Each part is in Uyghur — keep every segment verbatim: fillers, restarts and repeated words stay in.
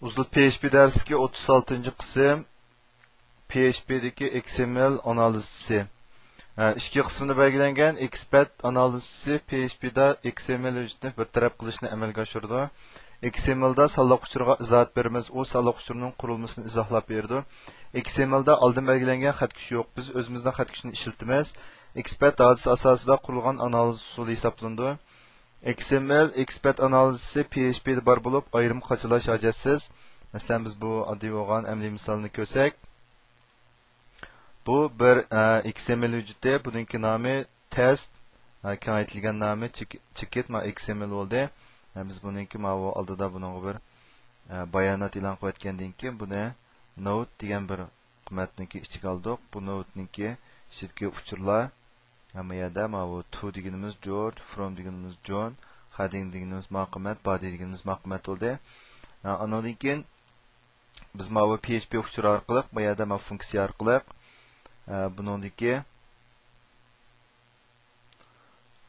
ئۇزۇل پي ئېچ پى دەرسلىكى ئوتتۇز ئالتىنچى قىسىم، پي ئېچ پى دىكى ئېكس ئېم ئېل ئانالىزچىسى. ھە، ئىككى قىسىمدا بەلگىلەنگەن ئېكسپەرت ئانالىزچىسى پي ئېچ پى دا ئېكس ئېم ئېل ھۆججىتىنى بىر تەرەپ قىلىشنى ئەمەلگە ئاشۇرىدۇ. ئېكس ئېم ئېل دا سانلىق ئۇچۇرغا ئىزاھات بېرىمىز، ئۇ سانلىق ئۇچۇرنىڭ قۇرۇلمىسىنى ئىزاھلاپ بېرىدۇ. ئېكس ئېم ئېل دا ئالدىن بەلگىلەنگەن خەت كۈچى يوق، بىز ئۆزىمىزنىڭ خەت كۈچىنى ئىشلىتىمىز. ئېكسپەرت ھادىسە ئاساسىدا قۇرۇلغان ئانالىز ئۇسۇلى ھېسابلىنىدۇ. ئېكس ئېم ئېل ئېكسپەرت ئانالىزچىسى پي ئېچ پى دا بار بولۇپ، ئايرىم قاچىلاش ھاجەتسىز. مەسىلەن، بىز بۇ ئاددىي بولغان ئەمەلىي مىسالنى كۆرسەك، بۇ بىر، ئە، ئېكس ئېم ئېل ھۆججىتى، بۇنىڭكى نامى تېست، ئە، كېڭەيتىلگەن نامى چېك-، چېكىت، ما، ئېكس ئېم ئېل بولدى. ئە، بىز بۇنىڭكى ماۋۇ ئالدىدا بۇنىڭغا بىر، ئە، بايانات ئېلان قىلىۋەتكەندىن كېيىن، بۇنى نوت دېگەن بىر قىممەتنىڭكى ئىچىگە ئالدۇق. بۇ نوتنىڭكى ئىچىدىكى ئۇچۇرلار. ھەممە يەردە ماۋۇ تو دېگىنىمىز جورج، فروم دېگىنىمىز جون، خەدىڭ دېگىنىمىز ما قىممەت، بادى دېگىنىمىز ما قىممەت بولدى. ھە، ئانىڭدىن كېيىن بىز ماۋۇ پي ئېچ پى ئۇچۇرى ئارقىلىق، بۇ يەردە ما فۇنكسىيە ئارقىلىق، ھە، بۇنىڭدىكى،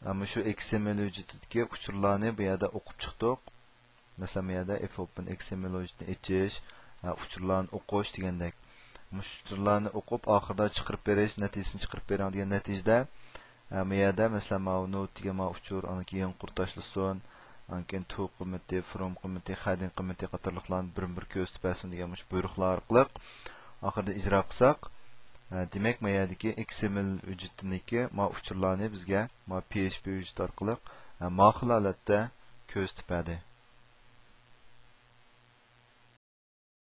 ھە، مۇشۇ ئېكس ئېم ئېل ھۆججىتىدىكى ئۇچۇرلارنى بۇ يەردە ئوقۇپ چىقتۇق. مەسىلەن، بۇ يەردە ئېف ئوپېن ئېكس ئېم ئېل ھۆججىتىنى ئېچىش، ھە، ئۇچۇرلارنى ئوقۇش دېگەندەك. مۇشۇ ئۇچۇرلارنى ئوقۇپ، ئاخىرىدا چىقىرىپ بېرىش، نەتىجىسىنى چىقىرىپ بېرىڭ دېگەن نەتىجىدە، ھە، بۇ يەردە، مەسىلەن، ماۋۇ نوت دېگەن ماۋۇ ئۇچۇر، ئاندىن كېيىن يېڭى قۇر تاشلىسۇن، ئاندىن كېيىن تو قىممىتى، فروم قىممىتى، خەدىڭ قىممىتى قاتارلىقلارنى بىرمۇ بىر كۆرسىتىپ بەرسۇن دېگەن مۇشۇ بۇيرۇقلار ئارقىلىق ئاخىرىدا ئىجرا قىلساق، ھە، دېمەك، ما يەردىكى ئېكس ئېم ئېل ھۆججىتىدىكى ما ئۇچۇرلارنى بىزگە ما پي ئېچ پى ھۆججىتى ئارقىلىق، ھە، ما خىل ھالەتتە كۆرسىتىپ بەردى.